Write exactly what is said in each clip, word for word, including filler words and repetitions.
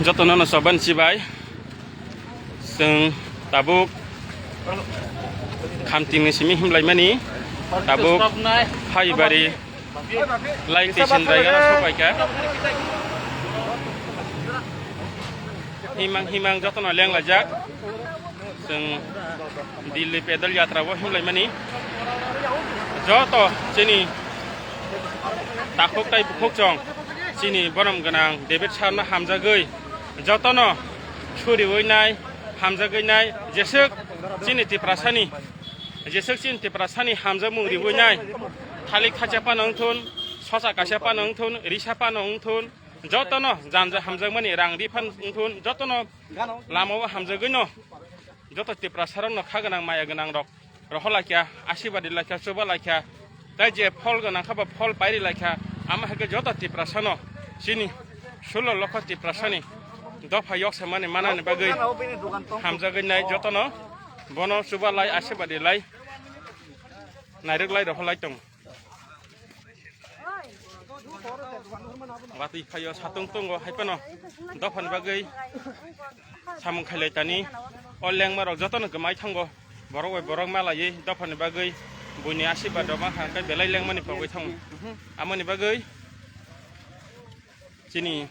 Jotono no soban chibai. Chwng tabuk khamtingni simi himlaimani. Tabuk Phaibari lai station jaigano sobaikha. Himang himang jotono lenglaijak. Chwng Delhi pedal yatra o himlaimani. Joto chini takhuk tai bukhuk chong chini borom gwnang David Sharma hamjagwi jotono suriwi nai, hamjagwi nai, jeswk chini Tiprasani, jeswk chini Tiprasani hamjakmung riwi nai, thalik thacha phano wngthun, sosa kaisa phano wngthun, risa phano wngthun, jotono janja hamjakmani rang ri phano wngthun, jotono lama o hamjagwi no, joto Tiprasarokno kha gwnang, maya gwnang rok rohor laikha, asibadi laikha, chuba laikha, tai je phol gwnang kha ba phol pairi laikha, amo hai khe joto Tiprasano chini sulo lokho Tiprasani dopha yok samani manani bagwi hamjagwi nai jotono bono chuba lai, asibadi lai, nairwk lai, rohor lai tongo. Watwi phaio satung tongo hai phano dophani bagwi samung khailai tani o lengma rok jotono kwmai thango, borok bai borok malaiwi dophani bagwi buini asibad rok ma kha khe belai lengmani pogwi thango. Amoni bagwi chini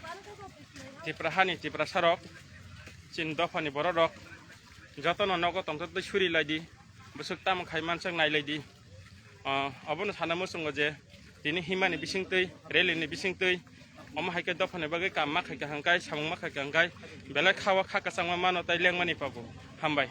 Tipra hani Tiprasa rok, chini dophani borok rok jotono nogo tongthoktwi suri laidi, bwswk tamo khai mansak nai laidi. Ah, obono sana muchungo je tini himani bisingtwi, rally ni bisingtwi, omo hai khe dophani bagwi kam ma khai kaham khai, samung ma khai kaham khai, belai kha o kha kwchangma mano tai lengmani pago. Hambai.